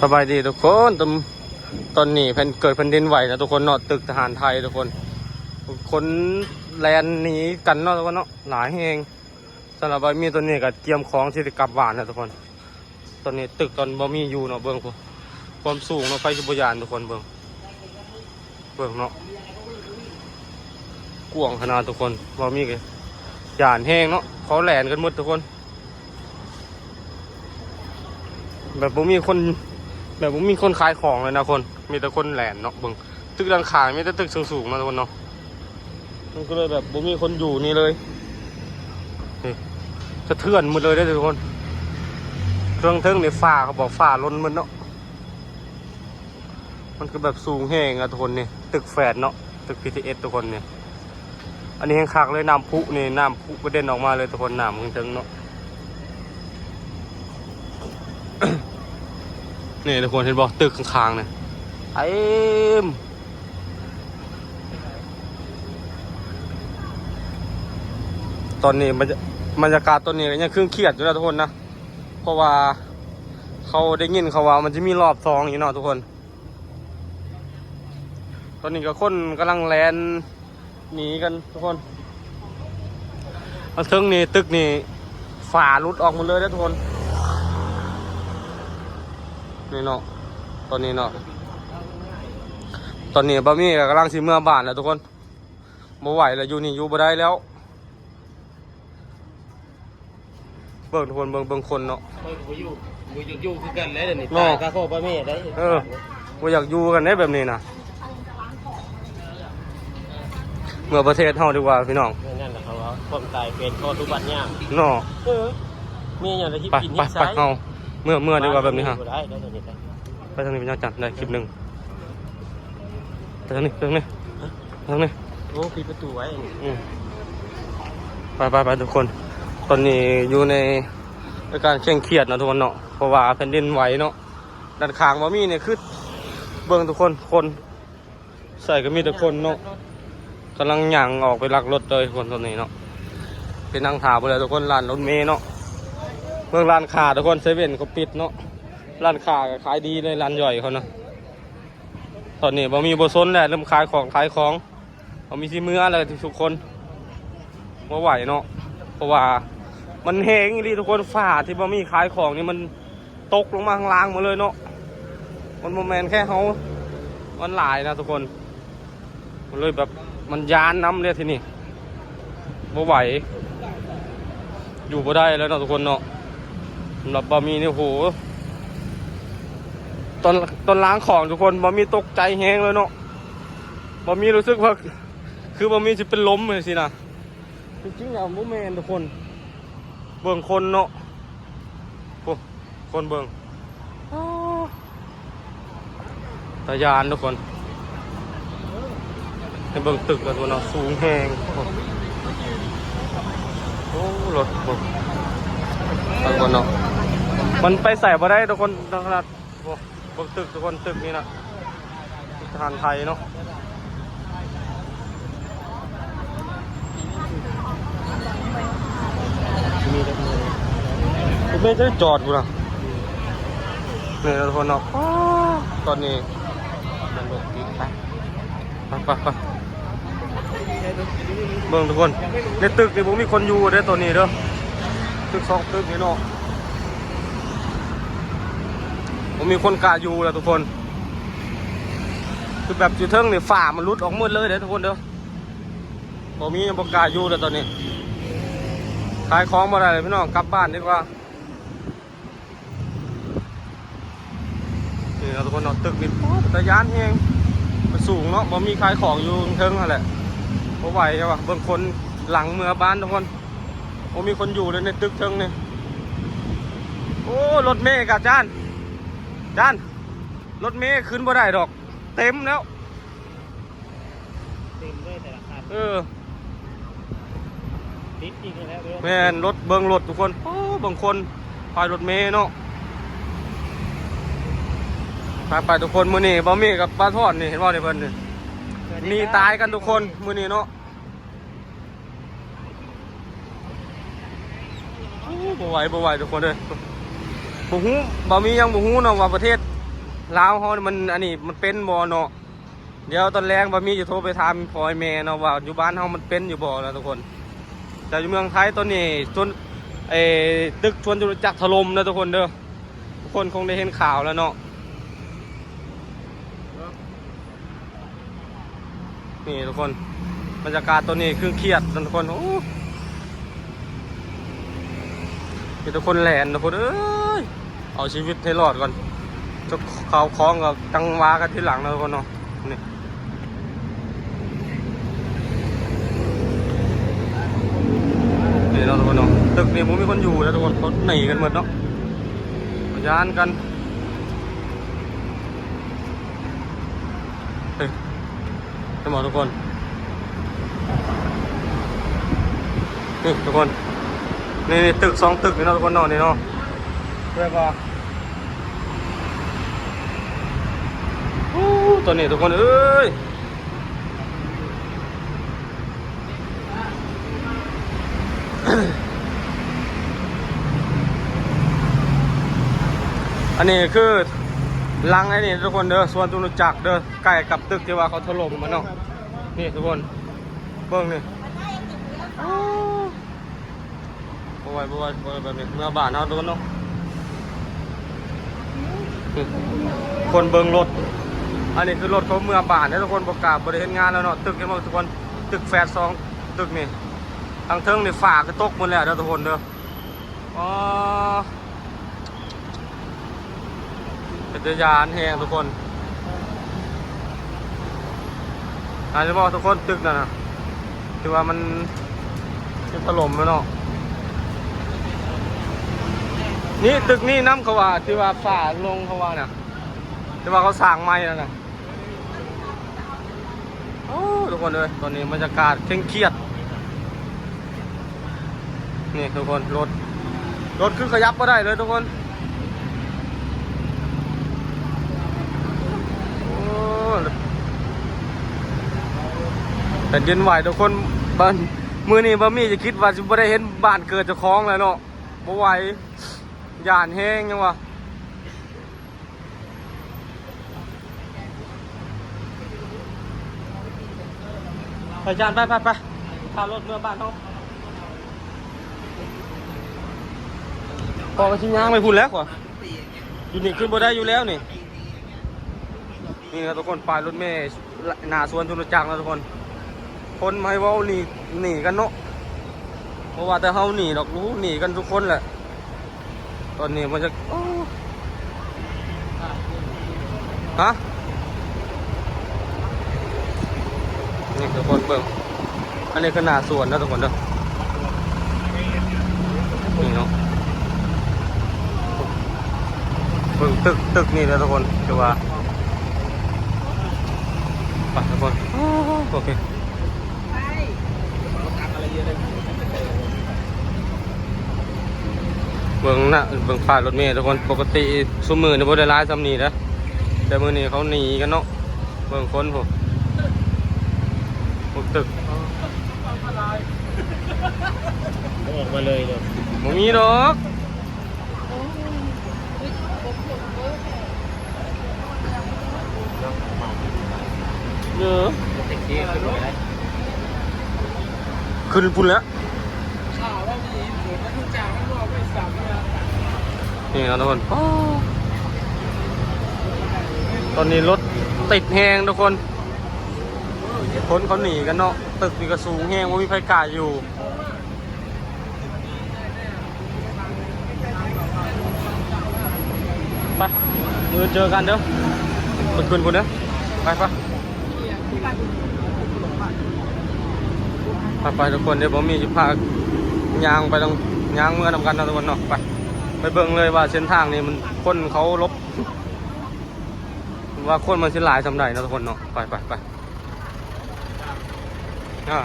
ສະບາຍດີທຸກຄົນ ຕອນ ຕອນນີ້ແຜ່ນ ເກີດແຜ່ນດິນໄຫວນະທຸກຄົນເນາະ ຕຶກທະຫານໄທທຸກຄົນ ຄົນແລ່ນໜີກັນເນາະທຸກຄົນເນາະ ຫຼາຍແຮງ. ສຳລັບບ່າວມີຕອນນີ້ກໍກຽມຂອງທີ່ຈະກັບບ້ານແລ້ວທຸກຄົນ. ຕອນນີ້ຕຶກຕອນບ່າວມີຢູ່ເນາະ ເບິ່ງພຸ້ນ ຄວາມສູງເນາະ ໃຜຊິບໍ່ຢ້ານທຸກຄົນ ເບິ່ງ ເບິ່ງເນາະ ກວ້າງຂະໜາດທຸກຄົນ. ບ່າວມີກໍຢ້ານແຮງເນາະ ເຂົາແລ່ນກັນໝົດທຸກຄົນ ແບບບໍ່ມີຄົນ ແບບບໍ່ມີຄົນຂາຍຂອງເລີຍນະຄົນ ມີແຕ່ຄົນແລ່ນເນາະ. ເບິ່ງຕຶກດ້ານຂ້າງ ມີແຕ່ຕຶກສູງໆເນາະທຸກຄົນເນາະ ມັນກໍເລີຍແບບບໍ່ມີຄົນຢູ່ນີ້ເລີຍ. ນີ້ສະເທືອນໝົດເລີຍເດ້ທຸກຄົນ ເທິງໆນີ້ຟ້າ ເຂົາບອກຟ້າຫຼົ່ນໝົດເນາະ. ມັນກໍແບບສູງແຮງອະທຸກຄົນ ນີ້ຕຶກແຝດເນາະ ຕຶກ ບີ ທີ ເອັສ ທຸກຄົນນີ້. ອັນນີ້ແຮງຄັກເລີຍ ນ້ຳພຸນີ້ ນ້ຳພຸກະເດັນອອກມາເລີຍທຸກຄົນ ນ້ຳເທິງໆເນາະ. ນີ້ທຸກຄົນເຫັນບໍ່ ຕຶກຂ້າງໆນີ້ເຕັມ. ຕອນນີ້ບັນຍາ ບັນຍາກາດຕອນນີ້ກໍຍັງຄຶງຄຽດຢູ່ນະທຸກຄົນນະ ເພາະວ່າເຂົາໄດ້ຍິນເຂົາວ່າມັນຈະມີລອບສອງອີກເນາະທຸກຄົນ. ຕອນນີ້ກໍຄົນກຳລັງແລ່ນໜີກັນທຸກຄົນ. ທາງເທິງນີ້ຕຶກນີ້ຝາຫຼຸດອອກໝົດເລີຍເດ້ທຸກຄົນ ນີ້ເນາະ. ຕອນນີ້ເນາະ ຕອນນີ້ບ່າວມີກໍກຳລັງຊິເມືອບ້ານແລ້ວທຸກຄົນ ບໍ່ໄຫວແລ້ວ ຢູ່ນີ້ຢູ່ບໍ່ໄດ້ແລ້ວ. ເບິ່ງທຸກຄົນ ເບິ່ງ ເບິ່ງຄົນເນາະ ຂ້ອຍກໍບໍ່ຢູ່ ບໍ່ຢາກຢູ່ຄືກັນແຫຼະ ດຽວນີ້ ເນາະ ຕາຍຄາພໍ່ປາແມ່ໄດ໋. ເອີ ບໍ່ຢາກຢູ່ກັນເດ້ແບບນີ້ນະ ເມືອປະເທດເຮົາດີກວ່າພີ່ນ້ອງ. ແມ່ນນັ້ນແຫຼະ ເຂົາວ່າຄວາມຕາຍເປັນຂໍ້ທຸກບັດຍາມເນາະ. ເອີ ມີຫຍັງທີ່ ໄປ ກິນ ໄປ ເຮັດໃຊ້ ໄປ ເຮົາເມືອ ເມືອດີກວ່າແບບນີ້ຮະ ບໍ່ໄດ້ແລ້ວ ດຽວນີ້ໄປ ໄປທາງນີ້ເປັນຫຍັງຈັນ ໄດ້ຄລິບໜຶ່ງ. ໄປທາງນີ້ ໄປທາງນີ້ ຮະ ໄປທາງນີ້. ໂອ້ ປິດປະຕູໄວ້. ອືມ ໄປໆໆ ທຸກຄົນ ຕອນນີ້ຢູ່ໃນ ໃນການເຄັ່ງຄຽດເນາະທຸກຄົນເນາະ ເພາະວ່າແຜ່ນດິນໄຫວເນາະ. ດ້ານຂ້າງບໍ່ມີນີ້ຄື ເບິ່ງທຸກຄົນ ຄົນໃສ່ກໍມີແຕ່ຄົນເນາະ ກຳລັງຍ່າງອອກໄປລັກລົດເລີຍທຸກຄົນ ຕອນນີ້ເນາະ. ໄປນັ່ງຖ້າພຸ້ນແຫຼະທຸກຄົນ ຮ້ານລົດເມເນາະ. ເບິ່ງຮ້ານຄ້າທຸກຄົນ ເຊເວັ່ນກໍປິດເນາະ ຮ້ານຄ້າກໍຂາຍດີເລີຍ ຮ້ານຍ່ອຍເຂົານະ. ຕອນນີ້ບໍ່ມີບໍ່ສົນແລ້ວ ເລີ່ມຂາຍຂອງ ຂາຍຂອງ ບໍ່ມີຊິເມືອແລ້ວທຸກຄົນ ບໍ່ໄຫວເນາະ ເພາະວ່າມັນແຮງອີ່ຫຼີທຸກຄົນ. ຟ້າທີ່ບໍ່ມີຂາຍຂອງນີ້ມັນຕົກລົງມາຂ້າງລ່າງໝົດເລີຍເນາະ ມັນບໍ່ແມ່ນແຄ່ເຮົາ ມັນຫຼາຍນະທຸກຄົນ. ມັນເລີຍແບບ ມັນຢ້ານນຳເດ້ທີນີ້ ບໍ່ໄຫວ ຢູ່ບໍ່ໄດ້ແລ້ວເນາະທຸກຄົນເນາະ. ສຳລັບບ່າວມີນີ້ ໂຫ ຕອນ ຕອນລ້າງຂອງທຸກຄົນ ບ່າວມີຕົກໃຈແຮງເລີຍເນາະ. ບ່າວມີຮູ້ສຶກວ່າ ຄືບ່າວມີຊິເປັນລົມຈັ່ງຊີ້ນະ. ຈິງໆແລ້ວບໍ່ແມ່ນທຸກຄົນ ເບິ່ງຄົນເນາະ ໂອ້ ຄົນເບິ່ງ ອໍ ຕາຢ້ານທຸກຄົນ. ໃຫ້ເບິ່ງຕຶກກັນພຸ້ນເນາະ ສູງແຮງ ໂອ້ ລົດ ເບິ່ງ ເບິ່ງເນາະ ມັນໄປໃສບໍ່ໄດ້ທຸກຄົນ ຂະໜາດ ໂອ້ ເບິ່ງຕຶກທຸກຄົນ ຕຶກນີ້ນະ ທະຫານໄທເນາະ ມີແຕ່ ລົດເມຈະໄດ້ຈອດພຸ້ນນະ ນີ້ນະທຸກຄົນເນາະ. ອໍ ຕອນນີ້ມັນລົດຕິດ ໄປ ໄປໆໆ. ເບິ່ງທຸກຄົນ ໃນຕຶກນີ້ບໍ່ມີຄົນຢູ່ເດ້ຕອນນີ້ເດີ ຕຶກສອງຕຶກນີ້ເນາະ ບໍ່ມີຄົນກ້າຢູ່ແລ້ວທຸກຄົນ. ຄືແບບຢູ່ເທິງນີ້ ຝາມັນຫຼຸດອອກໝົດເລີຍເດ້ທຸກຄົນເດີ ບໍ່ມີ ຍັງບໍ່ກ້າຢູ່ເລີຍຕອນນີ້ ຂາຍຂອງບໍ່ໄດ້ເລີຍພີ່ນ້ອງ ກັບບ້ານດີກວ່າ. ນີ້ເນາະທຸກຄົນເນາະ ຕຶກນີ້ ໂອ້ ເປັນຕາຢ້ານແຮງ ມັນສູງເນາະ ບໍ່ມີຂາຍຂອງຢູ່ເທິງຫັ້ນແຫຼະ ບໍ່ໄຫວແລ້ວວ່າ. ເບິ່ງຄົນຫຼັ່ງເມືອບ້ານທຸກຄົນ ບໍ່ມີຄົນຢູ່ເລີຍໃນຕຶກເທິງນີ້. ໂອ້ ລົດເມກະຈານ ຈານ ລົດເມຂຶ້ນບໍ່ໄດ້ດອກ ເຕັມແລ້ວ. ເຕັມເລີຍແຕ່ລະຄັນ ເອີ ຕິດອີກແລ້ວເດີ ແມ່ນ ລົດ ເບິ່ງລົດທຸກຄົນ ໂອ້ ເບິ່ງຄົນ ໄປລົດເມເນາະ. ໄປໆ ທຸກຄົນ ມື້ນີ້ບ່າວມີກັບປ້າທອນນີ້ ເຫັນບໍ່ນີ້ ເພິ່ນນີ້ ໜີຕາຍກັນທຸກຄົນ ມື້ນີ້ເນາະ. ໂອ້ ບໍ່ໄຫວ ບໍ່ໄຫວທຸກຄົນເອີຍ ບໍ່ຮູ້ ບ່າວມີຍັງບໍ່ຮູ້ເນາະວ່າປະເທດ ລາວເຮົານີ້ມັນ ອັນນີ້ມັນເປັນບໍ່ເນາະ? ດຽວຕອນແລງບ່າວມີຈະໂທໄປຖາມພໍ່ແມ່ເນາະ ວ່າຢູ່ບ້ານເຮົາມັນເປັນຢູ່ບໍ່ນະທຸກຄົນ. ແຕ່ຢູ່ເມືອງໄທຕອນນີ້ ຈົນ ເອີ ຕຶກສວນຈະຕຸຈັກຖະຫຼົ່ມນະທຸກຄົນເດີ. ທຸກຄົນຄົງໄດ້ເຫັນຂ່າວແລ້ວເນາະ. ນີ້ທຸກຄົນ ບັນຍາກາດຕອນນີ້ຄືຄຽດນະທຸກຄົນ. ໂອ້ ມີແຕ່ຄົນແລ່ນທຸກຄົນເອີຍ ເອົາຊີວິດໃຫ້ລອດກ່ອນ ເຈົ້າ ເຂົ້າຂອງກໍຈັ່ງວ່າກັນທີຫຼັງນະທຸກຄົນເນາະ. ນີ້ ນີ້ເນາະທຸກຄົນເນາະ ຕຶກນີ້ບໍ່ມີຄົນຢູ່ແລ້ວທຸກຄົນ ເຂົາໜີກັນໝົດເນາະ ຢ້ານກັນ. ເອີ ເຫັນບໍ່ທຸກຄົນ? ນີ້ທຸກຄົນ ນີ້ ນີ້ຕຶກສອງຕຶກນີ້ເນາະທຸກຄົນເນາະ ນີ້ເນາະ ແບບວ່າ ໂອ້ ຕອນນີ້ທຸກຄົນເອີຍ ອັນນີ້ຄືຫຼັງອັນນີ້ທຸກຄົນເດີ ສວນຈະຕຸຈັກເດີ ໃກ້ກັບຕຶກທີ່ວ່າເຂົາຖະຫຼົ່ມມາເນາະ. ນີ້ທຸກຄົນ ເບິ່ງນີ້ ໂອ້ ບໍ່ໄຫວ ບໍ່ໄຫວ ບໍ່ໄຫວ ແບບນີ້ ເມືອບ້ານເຮົາທຸກຄົນເນາະ. ຄົນເບິ່ງລົດ ອັນນີ້ຄືລົດເຂົາເມືອບ້ານເດ້ທຸກຄົນ ບໍ່ກ້າ ບໍ່ໄດ້ເຮັດງານແລ້ວເນາະ. ຕຶກ ເຫັນບໍ່ທຸກຄົນ? ຕຶກແຝດສອງຕຶກນີ້ ທາງເທິງນີ້ຝາກະຕົກໝົດແລ້ວເດີທຸກຄົນເດີ. ອໍ ເປັນຕາຢ້ານແຮງທຸກຄົນ. ອັນນີ້ບໍ່ທຸກຄົນ ຕຶກນັ້ນນະ ຖືວ່າມັນ ມັນຖະຫຼົ່ມແລ້ວເນາະ. ນີ້ຕຶກນີ້ນຳ ເຂົາວ່າ ທີ່ວ່າຝາລົງ ເຂົາວ່ານະ ທີ່ວ່າເຂົາສ້າງໃໝ່ນັ້ນນະ. ໂອ້ ທຸກຄົນເອີຍ ຕອນນີ້ບັນຍາກາດເຄັ່ງຄຽດ. ນີ້ທຸກຄົນ ລົດ ລົດຄືຂະຫຍັບບໍ່ໄດ້ເລີຍທຸກຄົນ. ໂອ້ ແຜ່ນດິນໄຫວທຸກຄົນ. ບາດ ມື້ນີ້ບ່າວມີຈະຄິດວ່າຊິບໍ່ໄດ້ເຫັນບ້ານເກີດເຈົ້າຂອງແລ້ວເນາະ ບໍ່ໄຫວ ຢ້ານແຮງຫຍັງວະ. ໄປຈານ ໄປ ໄປ ໄປ ພາລົດເມືອບ້ານເຮົາ. ພໍກໍຊິຍ່າງໄປພຸ້ນແລ້ວ ຢູ່ນີ້ຂຶ້ນບໍ່ໄດ້ຢູ່ແລ້ວນີ້. ນີ້ນະທຸກຄົນ ປ້າຍລົດເມ ໜ້າສວນຈະຕຸຈັກນະທຸກຄົນ. ຄົນໃຫ້ເວົ້າໜີ ໜີກັນເນາະ ບໍ່ວ່າແຕ່ເຮົາໜີດອກ ຮູ້ ໜີກັນທຸກຄົນແຫຼະ. ຕອນນີ້ມັນຈະ ໂອ້ ຮະ ນີ້ທຸກຄົນເບິ່ງ ອັນນີ້ຄືໜ້າສວນນະທຸກຄົນເດີ. ນີ້ເນາະ ເບິ່ງຕຶກ ຕຶກນີ້ນະທຸກຄົນ ຄືວ່າ ໄປທຸກຄົນ ໂອເຄ. ເບິ່ງນະ ເບິ່ງປ້າຍລົດເມທຸກຄົນ. ປົກກະຕິຊຸມມື້ນີ້ບໍ່ໄດ້ຫຼາຍສ່ຳນີ້ເດີ ແຕ່ມື້ນີ້ເຂົາໜີກັນເນາະ. ເບິ່ງຄົນພຸ້ນ ພວກຕຶກ ອອກມາເລີຍເດີ ບໍ່ມີດອກ. ເອີ ຂຶ້ນພຸ້ນແລ້ວ ນີ້ເນາະທຸກຄົນ. ໂອ້ ຕອນນີ້ລົດຕິດແຮງທຸກຄົນ ຄົນເຂົາໜີກັນເນາະ. ຕຶກນີ້ກໍສູງແຮງ ບໍ່ມີໃຜກ້າຢູ່. ໄປ ມື້ອື່ນເຈີກັນເດີ ຂຶ້ນພຸ້ນເດີ ໄປ ໄປ ໄປ ໄປທຸກຄົນ. ດຽວບ່າວມີຊິພາຍ່າງໄປ ຍ່າງເມືອນຳກັນເນາະທຸກຄົນເນາະ. ໄປ ໄປເບິ່ງເລີຍວ່າເສັ້ນທາງນີ້ມັນ ຄົນເຂົາຫຼົບ ວ່າຄົນມັນຊິຫຼາຍສ່ຳໃດເນາະທຸກຄົນເນາະ. ໄປ ໄປ ໄປ ອ່າ